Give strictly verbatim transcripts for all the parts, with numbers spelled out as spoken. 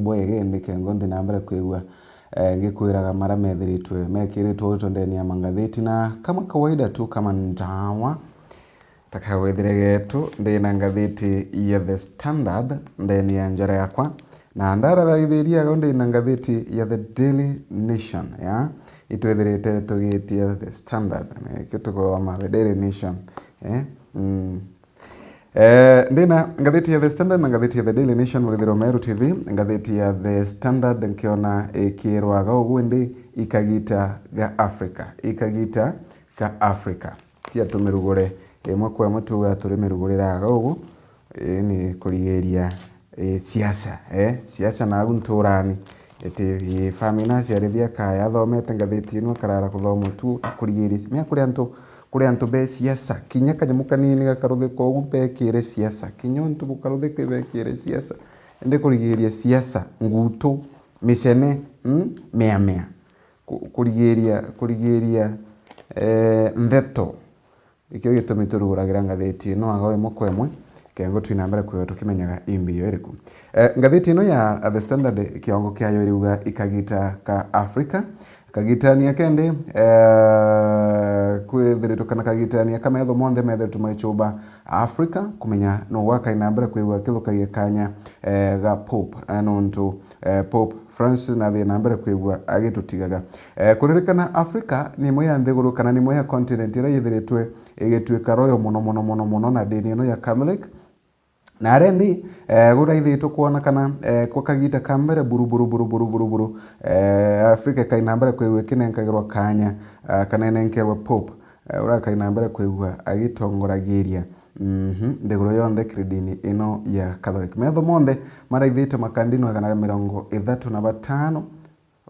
bwege, ni kengo nthi na mbere kwigua, eh, ngikwiraga mara methiritwe mekiritwe uritwe ndeni ya mangathiti, na kama kawaida tu, kama ndawa, takawethire getu, ndi na ngathiti ya The Standard ndeni ya njara yakwa, na ndarathaithiria gau ndi na ngathiti ya The Daily Nation, ya, itwithirite tugitia The Standard, na ikio tukorwa ma The Daily Nation, eh? Mm. Eh, ndi na ngathiti ya The Standard na ngathiti ya The Daily Nation, murithiro Meru T V. Ngathiti ya The Standard nkiona ikirwaga ugu, indi ikagita ga Africa, ikagita ga Africa. Tia tumirugure, imwe kwa imwe tuga turi miruguriraga ugu, ii ni kurigiria, eh, siasa, eh, siasa nagu nturani. Iti, ii, family naciarithia kaya, athomete ngathiti ino, akarara kuthoma tu, akurigiria, mea kuri antu, kuri antu be siasa, kinya kanyamu kanini gakaruthika ugu bekire siasa, kinya untu bukaruthika bekire siasa, indi kurigiria siasa, ngutu, micene, mm, mea mea. Ku-, kurigiria, kurigiria, eh, ntheto. Ikio gitumi turuguragira ngathiti ino aga imwe kwa imwe, kengo twina mbere kwigua tukimenyaga imbi yo iriku. Eh, ngathiti ino ya The Standard, kiongo kiayo iriuga ikagita ka Africa, kagitania kendi, eh, kwithiritwe kana kagitania ka metho monthe methiritwe magichuba Africa, kumenya no gwakaina mbere kwigua kithukagia kanya, eh, ga Pope, eh, nontu, eh, Pope Francis nathie na mbere kwigua agitutigaga. Eh, kuririkana Africa ni imwe ya nthiguru kana ni imwe ya continent iria yithiritwe igituika royo mono, mono, mono, mono na ndini ino ya Catholic. Na aria ndi, eh, guraithitwe kwona kana, eh, kwa kagita ka mbere buru, buru, buru, eh, Africa ikaina mbere kwigua ikinenkagirwa kanya, eh, kana inenkerwe Pope, eh, uria akaina mbere kwigua agitongoragiria, mhm, nthiguru yonthe kiri ndini ino ya Catholic. Metho monthe maraithitwe makandinwa igana na mirongo ithatu na batano,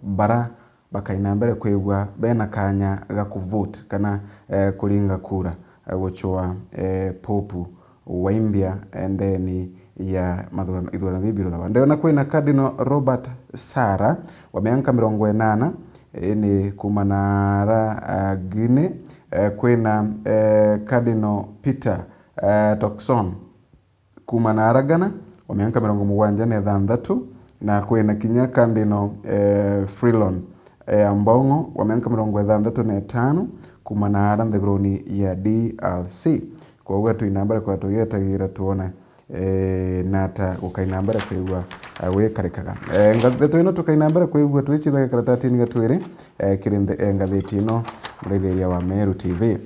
bara bakaina mbere kwigua bena kanya ga kuvote kana, eh, kuringa kura, eh, guchwa, eh, Pope wa imbia, eh, ndeni ya mathurano, ithurano biu biruthawa. Ndiona kwina Cardinal Robert Sarah wa mianka mirongo inana, eh, ni kuma na ara, ah, Guinea, eh, kwina, eh, Cardinal Peter, eh, Turkson, kuma na ara Ghana, wa mianka mirongo mugwanja na ithanthatu, na kwina kinya Cardinal, eh, Freelon, eh, Ambongo, wa mianka mirongo ithanthatu na itano, kuma na ara nthiguruni ya D R C. Kwoguo twina mbere kwa tugetagira twone, eh, nata gukaina mbere kwigua, eh, gwikarikaga. Eh, ndeto ino tukaina mbere kwigua twicithagia karatatini gatwiri, eh, kiri nthe-, eh, ngathiti ino, muraithiria wa Meru T V.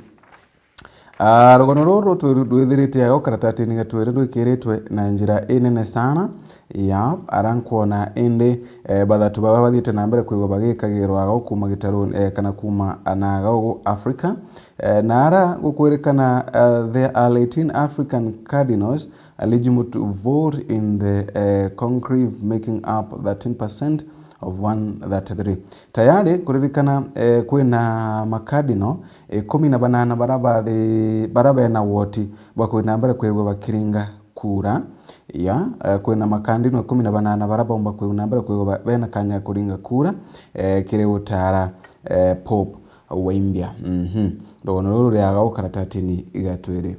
Ah, rugano ruru twi-, rwithirite aga karatatini gatwiri rwikiritwe na njira inene sana. Ya, ara nkwona indi, eh, bathatu baba bathiite na mbere kwigua bagikagirwa aga kuma gitaruni, eh, kana kuma na aga ugu Africa. Eh, na ara gukwirikana, eh, there are eighteen African cardinals eligible to vote in the, eh, conclave, making up thirteen percent of one thirty-three. Tayari kuririkana, eh, kwina makardinal ikumi na banana bara bari, bara bena woti bwa kwina mbere kwigua bakiringa kura. Ya, eh, kwina makardinal ikumi na banana bara baumba kwina mbere kwigua ba-, bena kanya kuringa kura, eh, kiri gutara, eh, Pope wa imbia. Mhm. Rugano ruru ruriaga ukaratatini igatwiri.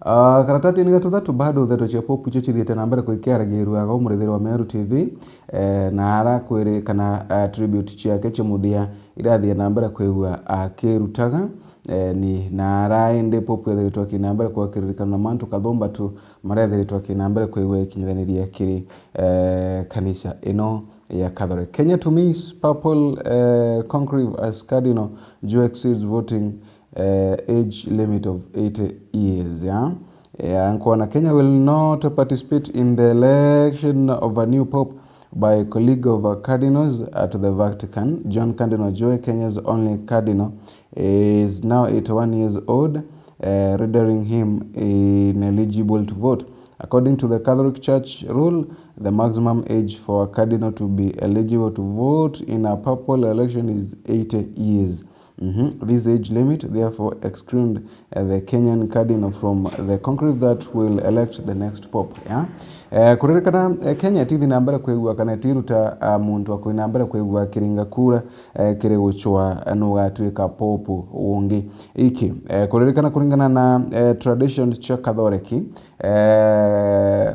Ah, karatatini ga tuthatu bado ntheto cia Pope icio cithiite na mbere kuikiaragirua aga umurithiri wa Meru T V, eh, na ara kwiri kana, ah, tribute ciake cia muthia irathie na mbere kwigua akirutaga, eh, ni na ara indi Pope ethiritwe akina mbere kwakirikanwa na mantu kathumba tu marethiritwe akina mbere kwigua ikinyithaniria kiri, eh, kanisa ino ya Catholic. Kenya to miss papal, eh, conclave as Cardinal Joe exceeds voting eh, age limit of eighty years, yeah? Yeah, nkwona Kenya will not participate in the election of a new pope by a colleague of, uh, cardinals at the Vatican. John Cardinal Joe, Kenya's only cardinal, is now eighty-one years old, uh, rendering him ineligible to vote. According to the Catholic Church rule, the maximum age for a cardinal to be eligible to vote in a papal election is eighty years. Mhm. This age limit therefore exclude, uh, the Kenyan cardinal from the conclave that will elect the next pope, yeah? Eh, kuririkana, eh, Kenya itithi na mbere kwigua kana itiruta, ah, muntu wa kwina mbere kwigua akiringa kura, eh, kiri gucwa, eh, nugatuika pope ungi. Iki, eh, kuririkana kuringana na, eh, traditions cia Kathoreki, eh,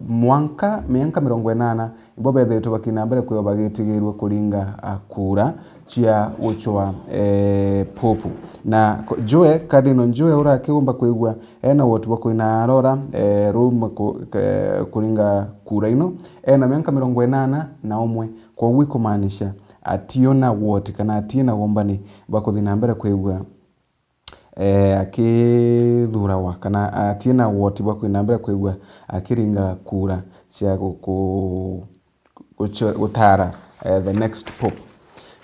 mwanka, mianka mirongo inana, ibo bethiritwe bakina mbere kwigua bagitigirwe kuringa, ah, kura cia gucwa, eh, pope. Na ko-, Njue, Cardinal Njue, urakiumba kwigua ena woti bwa kwina arora, eh, Rome ku-, ke-, kuringa kura ino, ena mianka mirongo inana na umwe. Kwoguo ikumaanisha ationa woti kana atiena gombani bwa kuthi na mbere kwigua, eh, akithurawa, kana atiena woti bwa kwina mbere kwigua akiringa kura cia gu-, ku-, gucho-, gutara, eh, the next pope.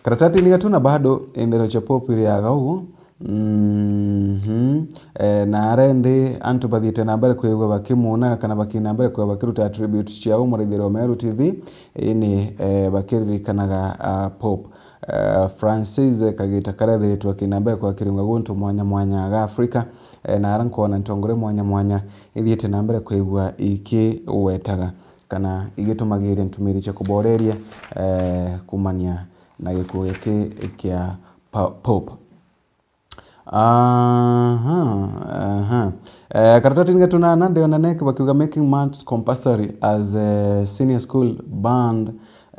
Karatatini gatu na bado endereche pope iriaga uguo. Mhm. Eh, na arendi antu bathiite na mbere kwigua bakimunaga kana bakina mbere kwigua bakiruta tribute ciao muraithiro wa Meru T V, ini, eh, bakiririkanaga, ah, Pope, eh, Francis, eh, kagita karia ethiritwe akina mbere kwa kiringa guntu mwanya mwanya ga Afrika, eh, na ara nkwona ntongoria mwanya mwanya ithiite na mbere kwigua ikiwetaga kana igitumagiria ntumiri cia kuboreria, eh, kumania na gikuo giki kia pa-, Pope. Aha, aha. Eh, karatatini ga tunana, ndiona NEC bakiuga making maths compulsory as a senior school band,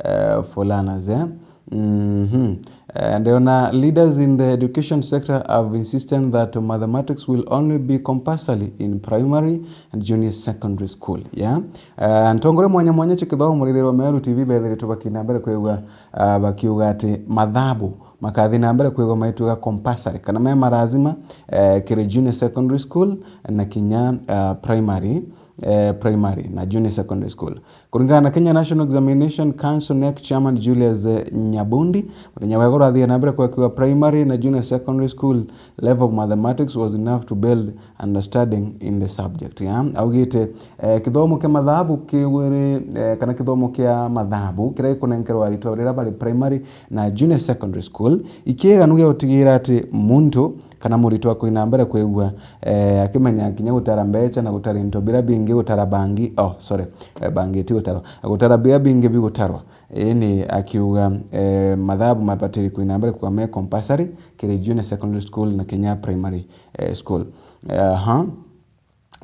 eh, for learners, eh? Mhm. Eh, ndiona leaders in the education sector have insisted that mathematics will only be compulsory in primary and junior secondary school, yeah? Eh, ntongoria mwanya mwanya cia kithomo muraithiro wa Meru T V bethiritwe bakina mbere kwigua, ah, bakiuga ati mathabu makathi na mbere kwigwa maituika compulsory kana me marazima, eh, kiri junior secondary school na kinya, eh, primary, eh, primary na junior secondary school. Kuringana na Kenya National Examination Council, NEC, chairman Julius, eh, Nyabundi, muthenya wa igoro athie na mbere kwigwa primary na junior secondary school level of mathematics was enough to build understanding in the subject, yeah? Augite, eh, kithomo kia mathabu kiwiri, eh, kana kithomo kia mathabu kiria gikunenkerwa aritwa riria bari primary na junior secondary school, ikiiganu gia gutigira ati muntu kana muritwa akwina mbere kwigua, eh, akimenya kinya gutara mbecha na gutara into biria bingi, gutara bangi, oh, sorry, eh, bangi ti gutarwa, gutara biria bingi bigutarwa. Ini akiuga, eh, mathabu mabatiri kwina mbere kwigua me compulsory kiri junior secondary school na kinya primary, eh, school. Aha.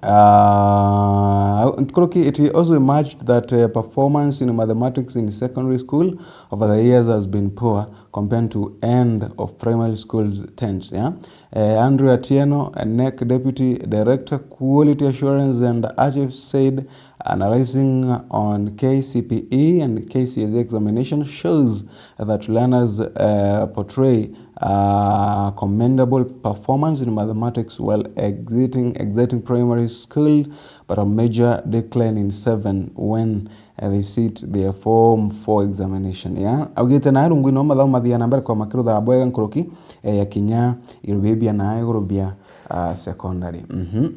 Uh, nkuruki, it also emerged that, uh, performance in mathematics in secondary school over the years has been poor compared to end of primary school tenths, yeah? Uh, Andrew Atieno, a NEC Deputy Director, Quality Assurance and Archives, said analyzing on K C P E and K C S E examination shows that learners, uh, portray, uh, commendable performance in mathematics while exiting, exiting primary school, but a major decline in seven when, uh, they sit their form four examination. Yeah? Augite na rungu ino mathabu mathiana mbere kwa makirutha bwega nkuruki, eh, ya kinya iguru bia na iguru bia, uh, secondary. Mhm.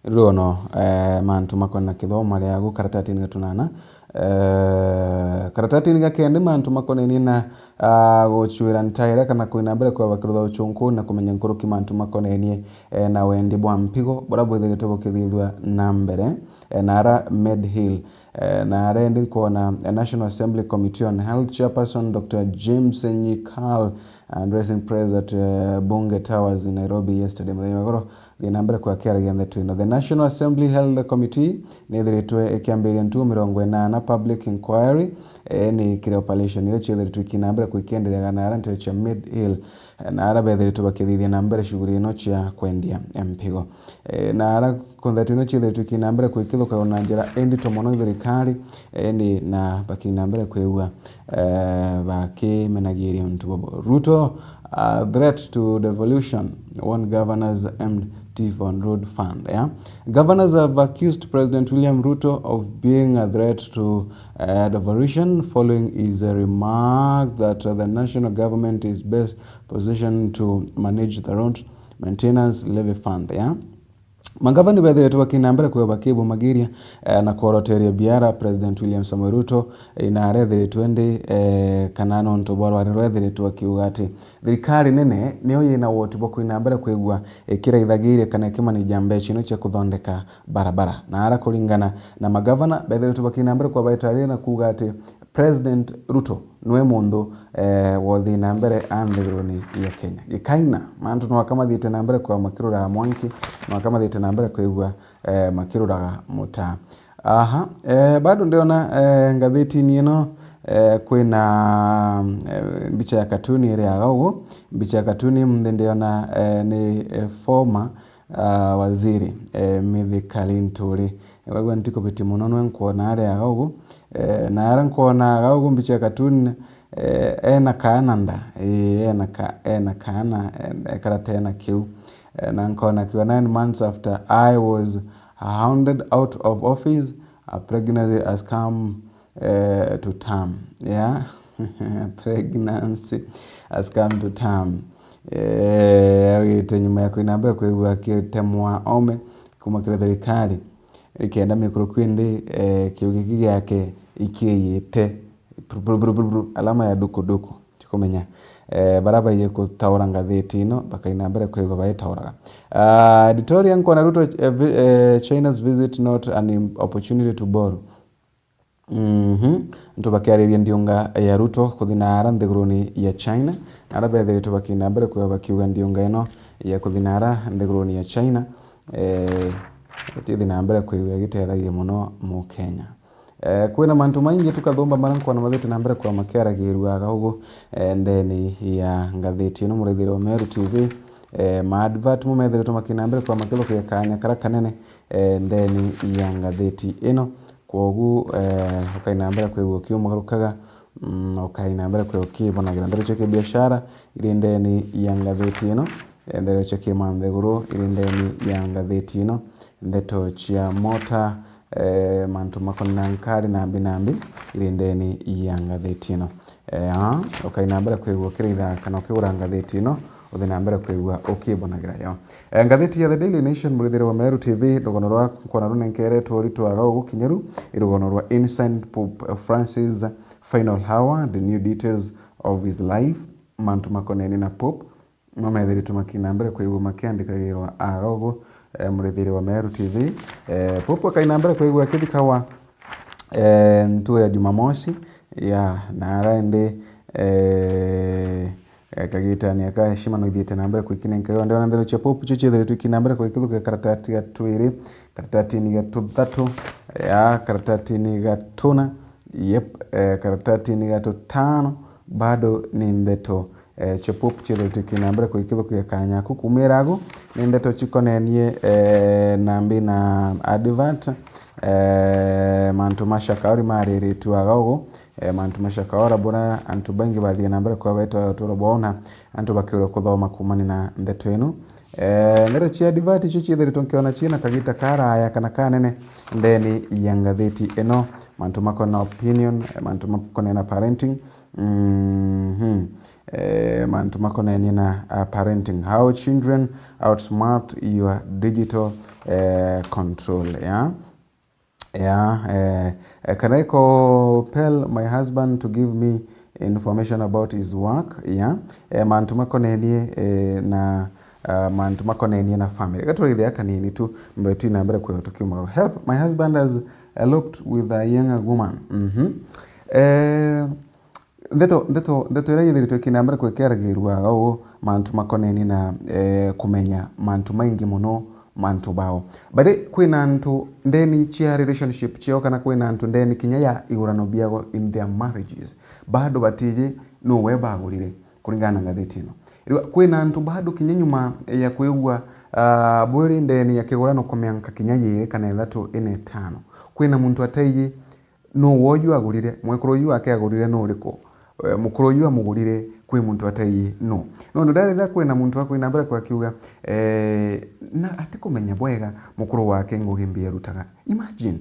Ruono, eh, mantu makona kithomo maria agu karatatini ga tunana. Eh, karatatini ga kendi mantu makonenie na, ah, gucuira ntaira kana kwina mbere kwa bakirutha uchunku na kumenya nkuruki mantu makonenie, eh, na wendi bwa mpigo buria bwithiritwe bukithithua na mbere, eh, na ara Med Hill. Eh, na arendi nkwona, eh, National Assembly Committee on Health Chairperson Doctor James Nyikal addressing press at, eh, Bunge Towers in Nairobi yesterday, muthenya wa igoro, thina mbere kwa kiaragia ndeto ino. The National Assembly Health Committee nithiritwe ikiambiria ntuo mirongo inana public inquiry, eh, ni kiri operation iria ciethiritwe ikina mbere kwikiendereaga na ara nteto cia Med Hill, eh, na ara bethiritwe bakithithia na mbere shughuli ino cia kwendia mpigo. Eh, na ara nteto ino ciethiritwe ikina mbere kwikithukagwa na njira indito mono i thirikari, eh, ni na bakina mbere kwigua, eh, bakimenagiria untu bobo. Ruto, a threat to devolution, warn governors aimed thief on road fund, yeah? Governors have accused President William Ruto of being a threat to, uh, devolution following his, uh, remark that, uh, the national government is best positioned to manage the road maintenance levy fund, yeah? Magavana ni bethiritwe bakina mbere kwigwa bakibumagiria, eh, na kworoteria biara President William Samoei Ruto, eh, na arethiritwe ndi, eh, kana nontu bwa rwari rwethiritwe akiuga ati thirikari nene niyo yina woti bwa kwina mbere kwigwa ikiraithagiria kana ikimanija mbeca ino cia kuthondeka barabara. Na ara kuringana na magavana, bethiritwe bakina mbere kwa baitaria na kuuga ati President Ruto nwe muntu, eh, wothi na mbere a nthiguruni ya Kenya. Gikaina, mantu nwaka mathiite na mbere kwa makiruraga mwanki, nwaka mathiite na mbere kwigua, eh, makiruraga mutaa. Aha, eh, bado ndiona, eh, ngathitini ino, eh, kwina, eh, mbicha ya katuni iri aga ugu. Mbicha ya katuni munthi ndiona, eh, ni, eh, former, ah, waziri, eh, Mithika Linturi. Wagua ntikubitia muno nwe nkwona ari aga ugu. Eh, na ara nkwona aga ugu mbicha ya katuni, eh, ena kaana nda. Ii, ena ka-, ena kaana, eh, ekarata ena kiu. Eh, na nkona kiuga, "Nine months after I was hounded out of office, a pregnancy has come, eh, to term." Yeah? Pregnancy has come to term. Eh, augite nyuma ya kwina mbere kwigua akitemwa ome kuma kiri thirikari, ikenda mikuru kwindi, eh, kiu giki giake ikiiyite. Bru, bru, bru, bru, bru, alama ya dukuduku. Tikumenya. Eh, bara baiye kutaura ngathiti ino, bakaina mbere kwigua baitauraga. Ah, editorial nkona Ruto, eh, vi-, eh, China's visit not an im-, opportunity to borrow. Mhm. Ntu bakiariria ndiunga ya Ruto kuthi na ara nthiguruni ya China, na ara bethiritwe bakina mbere kwigua bakiuga ndiunga ino ya kuthi na ara nthiguruni ya China, eh, itithi na mbere kwigua igiteithagia muno Mukenya. Eh, kwina mantu maingi tukathumba maria nkona mathite na mbere kwa makiaragirua aga ugu, eh, ndeni ya ngathiti ino, murithiri wa Meru T V, eh, ma advert mumethiritwe makina mbere kwa makithukia kanya karia kanene, eh, ndeni ya ngathiti ino. Kwogu, eh, ukaina mbere kwigua ukiumarukaga, mm, ukaina mbere kwigua ukibonagira ndeto cia kibiashara iri ndeni ya ngathiti ino, eh, ndeto cia kimanthiguru iri ndeni ya ngathiti ino, ndeto cia mota, eh, mantu makonena nkari nambi nambi iri ndeni ya ngathiti ino. Eh, aa, ukaina mbere kwigua ukiritha kana ukigura ngathiti ino, uthi na mbere kwigua ukibonagira yo. Eh, ngathiti ya The Daily Nation, murithiri wa Meru T V, rugono rwa nkona runenkeretwe urito aga ugukinyiru, i rugono rwa Innocent Pope Francis final hour, the new details of his life, mantu makoneni na Pope, mamethiritwe makina mbere kwigua makiandikagirwa aga ugu, eh, murithiri wa Meru T V. Eh, Pope akaina mbere kwigua akithikawa, eh, ntuku ya Jumamosi, ya, na ara indi, eh, eh, kagitani aka heshima no ithiite na mbere kwikinenka yo. Ndiona nthero cia Pope cio ciethiritwe ikina mbere kwikithukia karatati ga twiri, karatatini ga tuthatu, ya, karatatini ga tuna, yep, eh, karatatini ga tutano, bado ni ndeto, eh, cia Pope ciethiritwe ikina mbere kwikithukia kanya aku kumira agu, ni ndeto cikonenie, eh, nambi na advert, eh, mantu ma shakaori mariritwe aga ugu, eh, mantu ma shakaora bura antu baingi bathie na mbere kwa baitwa uturo bwao na antu bakiurwa kuthoma kumania na ndeto ino. Eh, ndeto cia advert icio ciethiritwe nkiona ciina kagita karaya kana kanene ndeni ya ngathiti ino, mantu makona opinion, eh, mantu makona na parenting, mhm, eh, mantu makonenie na, uh, parenting, how children outsmart your digital, eh, control, yeah? Yeah, eh, eh, can I compel my husband to give me information about his work? Yeah. Eh, mantu makonenie, eh, na, ah, mantu makonenie na family. Gaturithia kanini tu, mbere tu na mbere kweo tukiuma. Help, my husband has eloped with a younger woman. Mhm. Eh, Ndeto, ndeto, ndeto iria yithiritwe ikina mbere kwikiaragirua aga ugu, mantu makonenie na, eh, kumenya mantu maingi muno mantu bao. But kwina antu ndeni cia relationship ciao, kana kwina antu ndeni kinya ya igurano biao in their marriages, bado batiji nu we bagurire, kuringana na ngathiti ino. Riu kwina antu bado kinya nyuma ya kwigua, ah, bwiri ndeni ya kigurano kumianka kinya yiri kana ithatu, ina, itano, kwina muntu ataiji nu woju agurire, mwekuru uyu wake agurire nu uriku? Eh, mukuru uyu amugurire kwi muntu ataiji nu? Nondu ndaritha kwina muntu akwina mbere kwa akiuga, eh, na atikumenya bwega mukuru wake ngugi mbi arutaga. Imagine.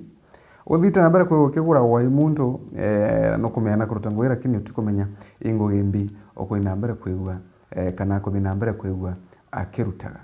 Uthite na mbere kwi ukigura wai muntu, eh, nukumenya na kuruta ngugi, lakini utikumenya i ngugi mbi ukwina mbere kwigua, eh, kana kuthi na mbere kwigua akirutaga.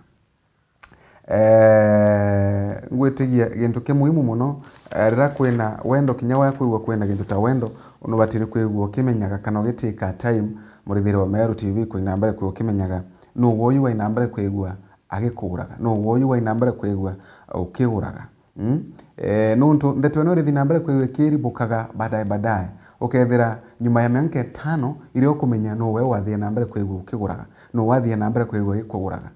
Eh, ngwitigia gintu ki muhimu muno, eh, riria kwina wendo, kinya wa kwigua kwina gintu ta wendo, nubatiri kwigua ukimenyaga kana ugitiika time murithiri wa Meru T V kwina mbere kwigua ukimenyaga nu uyu waina mbere kwigua agikuguraga, nu uyu waina mbere kwigua ukiguraga. Mm? Eh, nuntu ndeto ino irithi na mbere kwigua ikiribukaga baadaye baadaye. Ukethira nyuma ya mianka itano iria ukumenya nu we wathie na mbere kwigua ukiguraga, nu wathie na mbere kwigua gikuguraga.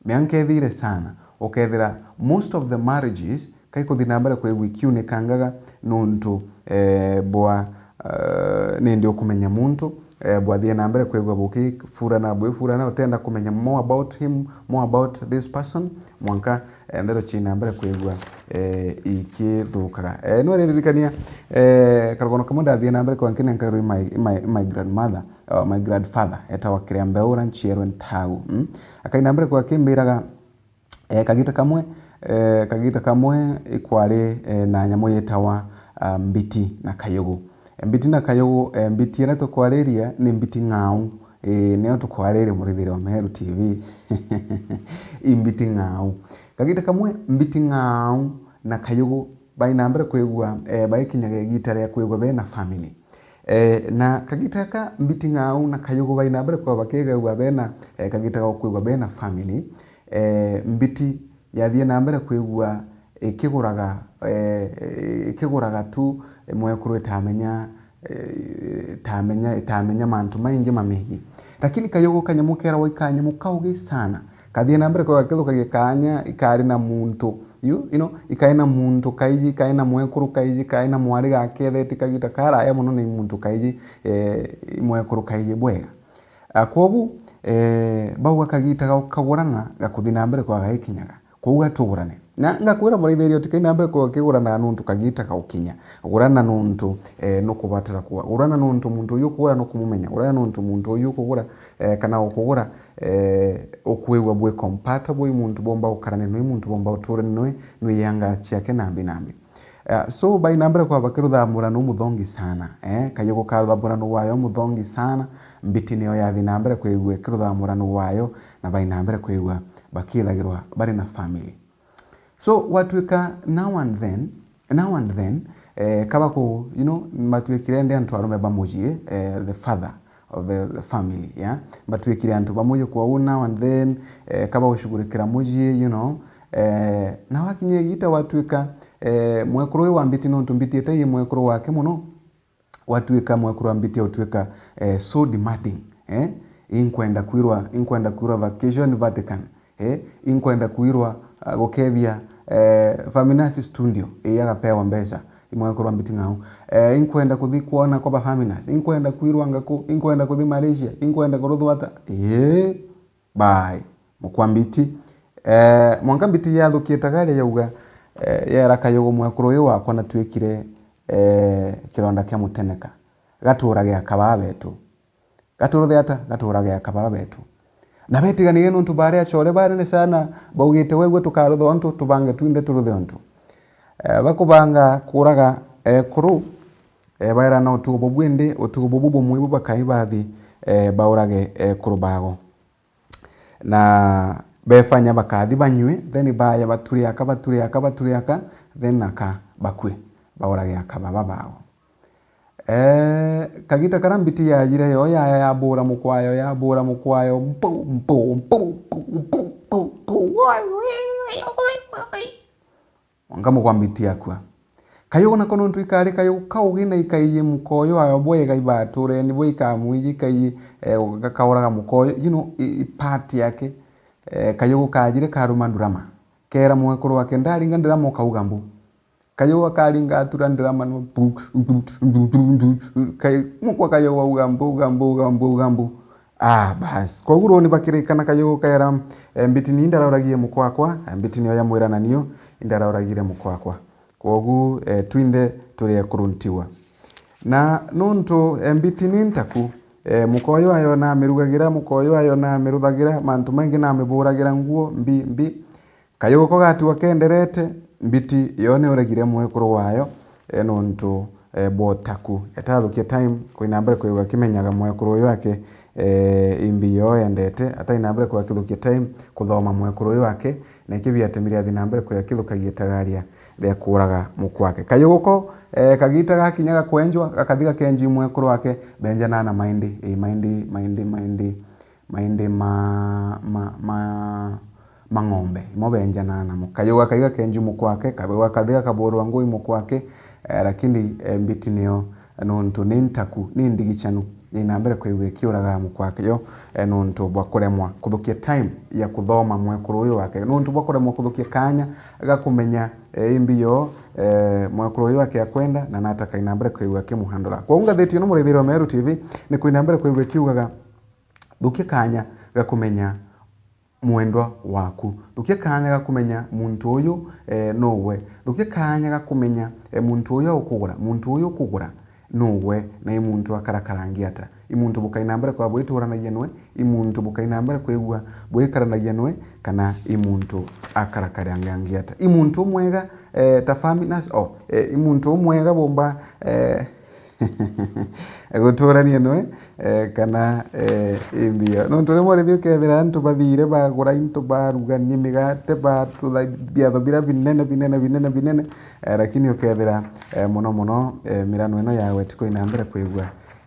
Mianka ithire sana, ukethira most of the marriages kaikuthi na mbere kwigua ikiunikangaga nuntu, eh, bwa, eh, nindi ukumenya muntu, eh, bwathie na mbere kwigua bukifurana, bwifurana, utenda kumenya more about him, more about this person, mwanka, eh, ndeto ciina mbere kwigua, eh, ikithukaga. Eh, no ririkania, eh, karugono kamwe ndathie na mbere kwa nkinenkerwe my, my, my grandmother, uh, my grandfather, etawa Kiria Mbeura Nchierwe Ntau. Mm? Akaina mbere kwa kimbiraga, eh, kagita kamwe, eh, kagita kamwe ikwari, eh, na nyamu yetawa, ah, mbiti na kayugu. Eh, mbiti na kayugu, eh, mbiti iria tukwariria ni mbiti ng'au. Eh, niyo tukwariria murithiri wa Meru T V. I mbiti ng'au. Kagita kamwe mbiti ng'au na kayugu baina mbere kwigua, eh, baikinyaga igita ria kwigua bena family. Eh, na kagita ka mbiti ng'au na kayugu baina mbere kwigua bakigagua bena, eh, kagita ga kwigua bena family. Eh, mbiti yathie na mbere kwigua ikiguraga, eh, ikiguraga tu, eh, mwekuru itamenya, eh, itamenya, itamenya mantu maingi mamigi. Lakini kayugu kanyamu keragwa ikanyamu kaugi sana. Kathie na mbere kwigua gakithukagia kanya ikari na muntu, you, you know, ikari na muntu kaiji, ikari na mwekuru kaiji, ikari na mwari gaketheti kagita karaya muno ni muntu kaiji, eh, mwekuru kaiji bwega. Ah, kwogu, eh, bauga kagita gao kagurana gakuthi na mbere kwa gaikinyaga. Kwogu gatugurane. Na ngakwira muraithiria utikaina mbere kwa kigurana nuntu kagita gaukinya. Gurana nuntu, eh, nukubatara kuwa. Gurana nuntu muntu uyu ukugura nukumumenya. Gurana nuntu muntu uyu ukugura, eh, kana ukugura, eh, ukwigua bwi compatible, i muntu bomba ukarane nwe, i muntu bomba uturane nwe, nwe yanga ciake nambi nambi. Eh, so, baina mbere kwa bakirutha murano umuthongi sana, eh, kayugu karutha murano wayo umuthongi sana, mbiti niyo yathi na mbere kwigua ikirutha murano wayo, na baina mbere kwigua bakithagirwa bari na family. So, gwatuika now and then, now and then, eh, kaba ku, you know, matuikire ndi antu arume ba mucii, eh, the father of the, the family, yeah? Matuikire antu ba mucii, kwogu now and then, eh, kaba gushughulikira mucii, you know, eh, na wakinya igita gwatuika, eh, mwekuru uyu wa mbiti, nontu mbiti etaii mwekuru wake muno, gwatuika mwekuru wa mbiti autuika, eh, so demanding, eh? Inkwenda kwirwa, inkwenda kwirwa vacation Vatican, eh? Inkwenda kwirwa, ah, gukethia, eh, Faminas studio, ii agapewa mbeca, i mwekuru wa mbiti ng'au. Eh, inkwenda kuthi kwona kwa ba Faminas, inkwenda kwirwa ngaku, inkwenda kuthi Malaysia, inkwenda kuruthwata. Ii, bai, mukwa mbiti. Eh, mwanka mbiti yathukie tagaria yauga, eh, yera kayugu mwekuru uyu wakwa natuikire, eh, kironda kia muteneka. Gaturage akabaa betu. Gaturuthe ata? Gaturage akabara betu. Na betiganire nontu baari achore banene sana, baugite, "Wegua tukarutha untu, tubange twinthe turuthe untu." Eh, bakubanga kuraga ekuru, eh, baerana utugo bubu, indi utugo bubu bumwe bu bakai bathi, eh, baurage ekuru bago. Na befanya bakathi banywe, then baya bature aka, bature aka, bature aka, then aka bakue, baurage aka baba bao. Eh, kagita karia mbiti yajire yo, yaya yabura mukwayo, yabura mukwayo, mpu, mpu, mpu, woi, woi, woi, woi, woi. Mwanka mukwa mbiti akua. Kayugu nako nontu ikari kayugu kaugi na ikaiji mukoyo ayo bwega ibatureni, bwe ikamwiji ikaiji, eh, gakauraga mukoyo, you know, i, i part yake. Eh, kayugu kajire karuma ndurama. Kera mwekuru wake, "Ndaringa ndirama," ukauga mbu. Kayugu akaringa atura ndirama, no, pu, pu, pu, pu, pu, kai-, mukwa kayugu auga mbu, uga mbu, uga mbu, uga mbu. Ah, bas. Kwogu runi bakirikana kayugu kaera, eh, mbiti ni ndarauragie mukwakwa, eh, mbiti niyo yamwira na niyo, indarauragire mukwakwa. Kwogu, eh, twinthe turi ekuru ntigwa. Na nontu, eh, mbiti ni ntaku, eh, mukoyo ayo naamirugagira, mukoyo ayo naamiruthagira, mantu maingi naamiburagira nguo mbi, mbi. Kayugu ko gatigwa kenderete, mbiti yo niuregire mwekuru wayo, eh, nontu, eh, bwa utaku. Etathukia time, kwina mbere kwigua akimenyaga mwekuru uyu wake, eh, imbi yo endete, ataina mbere kwigua akithukia time kuthoma mwekuru uyu wake, Na iki biatemire athi na mbere kwija kithukagia itagaria ria kuuraga mukwa wake. Kayu guko, eh, kagiita gakinya gakwenjwa, gakathi gakenji mwekuru wake, benjanana maindi, ii, maindi, maindi, maindi, maindi ma, ma, ma, ma ng'ombe. Imo benjanana namo. Kayu gakathi gakenji mukwa wake, kayu gakathi gakaburwa ngui mukwa wake, eh, lakini, eh, mbiti niyo nontu ni ntaku, ni ndigicanu, ni na mbere kwigua ikiuraga mukwa wake yo, eh, nontu bwa kuremwa kuthukia time ya kuthoma mwekuru uyu wake, nontu bwa kuremwa kuthukia kanya ga kumenya, eh, imbi yo, eh, mwekuru uyu wake akwenda, na nata kai na mbere kwigua akimuhandura. Kwou ngathiti ino Murithiri wa Meru T V ni kwina mbere kwigua ikiugaga, thukia kanya ga kumenya mwendwa waku. Thukia kanya ga kumenya muntu uyu, eh, nuwe. Thukia kanya ga kumenya, eh, muntu uyu ukugura, muntu uyu ukugura nuwe, na i muntu akarakara rangi ata. I muntu bukai na mbere kwa bwituranagia nwe, i muntu bukai na mbere kwigua bwikaranagia nwe, kana i muntu akarakara rangi ata. I muntu umwega, eh, ta family, nas-, oh, eh, i muntu umwega bumba, eh, guturania nwe, eh, kana, eh, i mbio. Nontu rimwe rithi ukethira antu bathire bagura into, barugania migate, batutha biatho bira binene, binene, binene, binene, eh, lakini ukethira, eh, muno muno, eh, mirano ino yawe tiko ina mbere kwigua,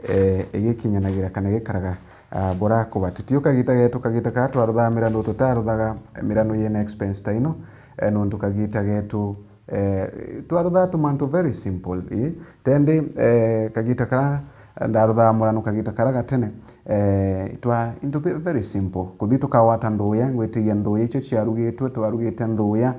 eh, igikinyanagira kana igikaraga, ah, bura kubati. Tio kagita getu, kagita kaa twaruthaga mirano tutaruthaga, eh, mirano yina expense ta ino, eh, nontu kagita getu, eh, twaruthaga tumantu very simple, ii. Tendi, eh, kagita kara ndaruthaga murano kagita kara gatene, eh, twa into ve-, very simple. Kuthi tukawata nthuya, ngwitigia nthuya icio ciarugitwe, twarugite nthuya,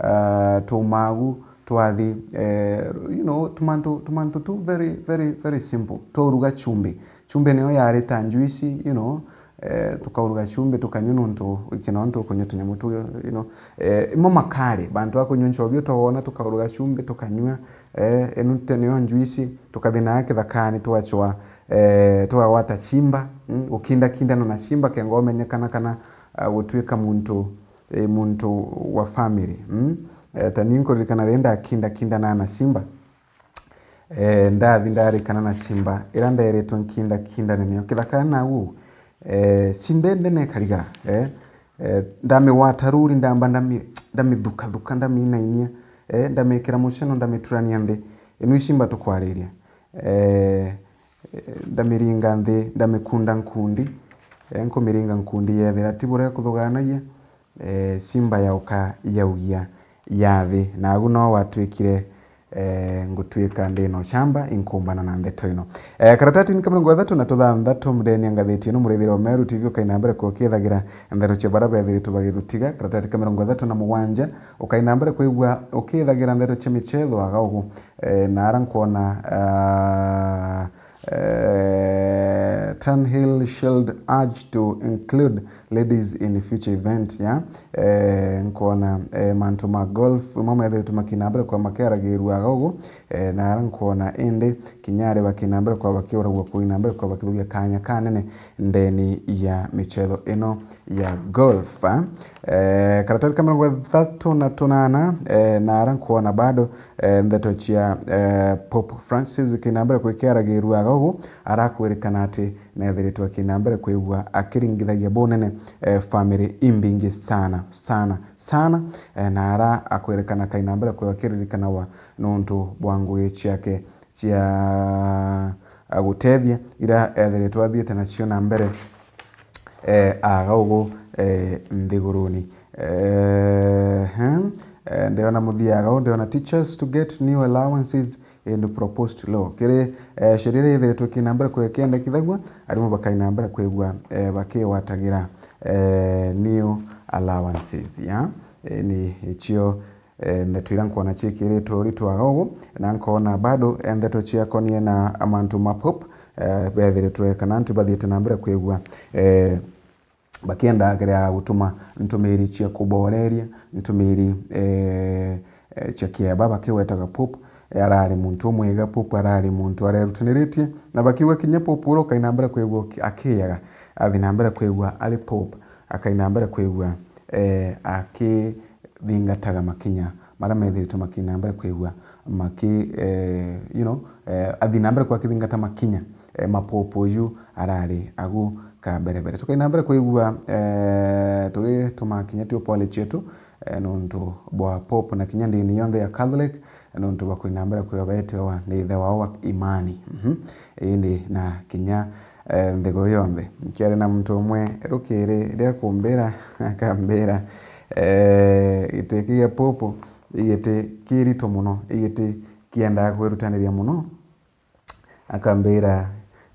ah, tumagu, twathi, eh, you know, tumantu, tumantu tu very, very, very simple. Twauruga chumbi. Chumbi niyo yari ta njuici, you know, eh, tukauruga chumbi, tukanyua nontu, iki nontu ukunyua tunyamu tu, you know. Eh, imo makari, bantu a kunyua nchobi utogona, tukauruga chumbi, tukanyua, eh, inu te niyo njuici, tukathi nayo kithakani, twachwa, eh, twagwata chimba, mm, gukindakindana na chimba, kenga umenyekana kana, ah, gutuika muntu, eh, muntu wa family, mm. Eh, ta ni nkuririkana riria ndakindakindana na chimba, eh, ndathi ndarikana na chimba, ira nderitwe nkinda, kindane nayo kithakani nau, eh, chimba ndene ikarigara, eh, eh, ndamigwata ruri, ndamba ndami-, ndamithuka thuka, ndaminainia, eh, ndamikira muceno, ndamiturania nthi, inu i chimba tukwariria, eh, eh, ndamiringa nthi, ndamikunda nkundi, eh, nkumiringa nkundi yethira ti buria kuthuganagia, eh, chimba yauka yaugia yathi, nagu no watwikire, eh, ngutwika ndi no chamba inkumbana na ndeto ino. Eh, karatati ni ka mirongo ithatu na tuthanthatu ndeni ya ngathiti ino, Murithiri wa Meru T V ukai na mbere kukithagira ndeto cia bara bethiritwe bagithutiga. Karatati ka mirongo ithatu na mugwanja ukai na mbere kwigua ukithagira ndeto cia michetho aga ugu, eh, na ara nkwona, ah, Eh, Turnhill Shield urge to include ladies in future event, ya. Eh, nkwona, eh, mantu ma golf, mo methiritwe makina mbere kwa makiaragirua aga ugu, eh, na ara nkwona indi kinya ari bakina mbere kwa bakiuragua kuina mbere kwa bakithugia kanya kanene ndeni ya michetho ino ya golf, ah. Eh, karatati ka mirongo ithatu na tunana, eh, na ara nkwona bado, eh, ndeto cia, eh, Pope Francis kina mbere kwikiaragirua aga ugu, arakwirikana ati nethiritwe kina mbere kwigua akiringithagia bunene, eh, family imbingi sana, sana, sana, eh, na ara akwirikana kaina mbere kwigua akiririkanawa nontu bwa ngugi ciake cia, ah, gutethia, ira ethiritwe athiite nacio na mbere, eh, aga ugu, eh, nthiguruni. Eh, hmm, eh, ndiona muthia aga ugu, ndiona teachers to get new allowances in proposed law. Kiri, eh, sheria iria ithiritwe kina mbere kwigua kiendekithagua, arimu bakai na mbere kwigua, eh, bakiwatagira, eh, new allowances, ya? Eh, ni icio eh, ndeto ira nkwona ciikiritwe uritu aga ugu, na nkoona bado, eh, ndeto ciakonie na mantu ma Pope, eh, bethiritwe kana antu bathiite na mbere kwigua, eh, bakienda akerea gutuma ntumiri cia kuboreria, ntumiri, eh, eh, cia kieba bakiwetaga Pope, eh, arari muntu umwega, Pope arari muntu arerutaniritie, na bakiuga kinya Pope uria ukai na mbere kwigua aki-, akiyaga, athi na mbere kwigua ari Pope, akai na mbere kwigua, eh, aki thingataga makinya maria methiritwe makina mbere kwigua maki, eh, you know, eh, athi na mbere kwa kithingata makinya, eh, ma Pope uyu arari agu ka mbere mbere. Tukai na mbere kwigua, eh, tugituma kinya tio pole cietu, eh, nontu bwa Pope na kinya ndini yonthe ya Catholic, eh, nontu bwa kwina mbere kwithwa betewa ni ithe wao wa imani. Mhm. Indi na kinya, eh, nthiguru yonthe. Nkiari na muntu umwe rukiri riria kumbira, akambira, eh, giti kia Pope, igiti kirito muno, igiti kiendaga kwirutaniria muno. Akambira,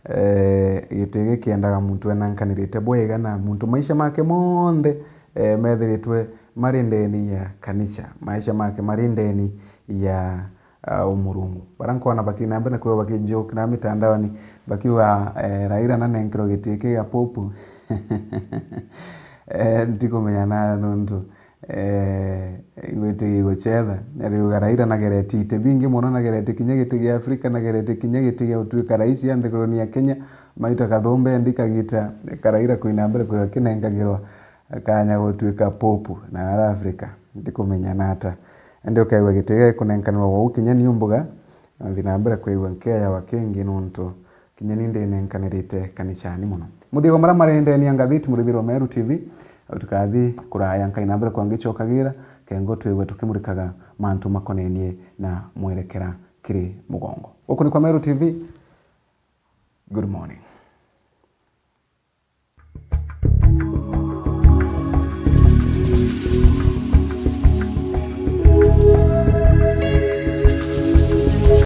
eh, giti giki kiendaga muntu enankanirite bwega na muntu maisha make monthe, eh, methiritwe mari ndeni ya kanisa, maisha make mari ndeni ya, ah, umurungu. Bara nkona bakina mbere kwithwa bakijoke na mitandaoni, bakiuga, eh, Raila nanenkerwe giti giki gia Pope. Eh, ntikumenya na nontu, eh, igwitigia igocetha. Ariuga Raila nageretie iti bingi mono, nageretie kinya giti gia Afrika, nageretie kinya giti gia gutuika rais ya nthiguruni ya Kenya. Maita kathumbe ndi kagita ka Raila kwina mbere kwithwa kinengagirwa kanya gutuika Pope na ara Afrika. Ndikumenya na ata. Indi ukaigua giti gikunenkanirwa gwau kinya ni umbuga, na nthi na mbere kwigua nkeyawa kingi nontu kinya ni ndinenkanirite kanisani mono. Muthigo mara mari ndeni ya ngathiti, murithirwa Meru T V, tukathi kuraya nkai na mbere kwa ngicokagira, kengo twigwe tukimurikaga mantu makonenie na mwerekera kiri mugongo. Guku ni kwa Meru T V. Good morning.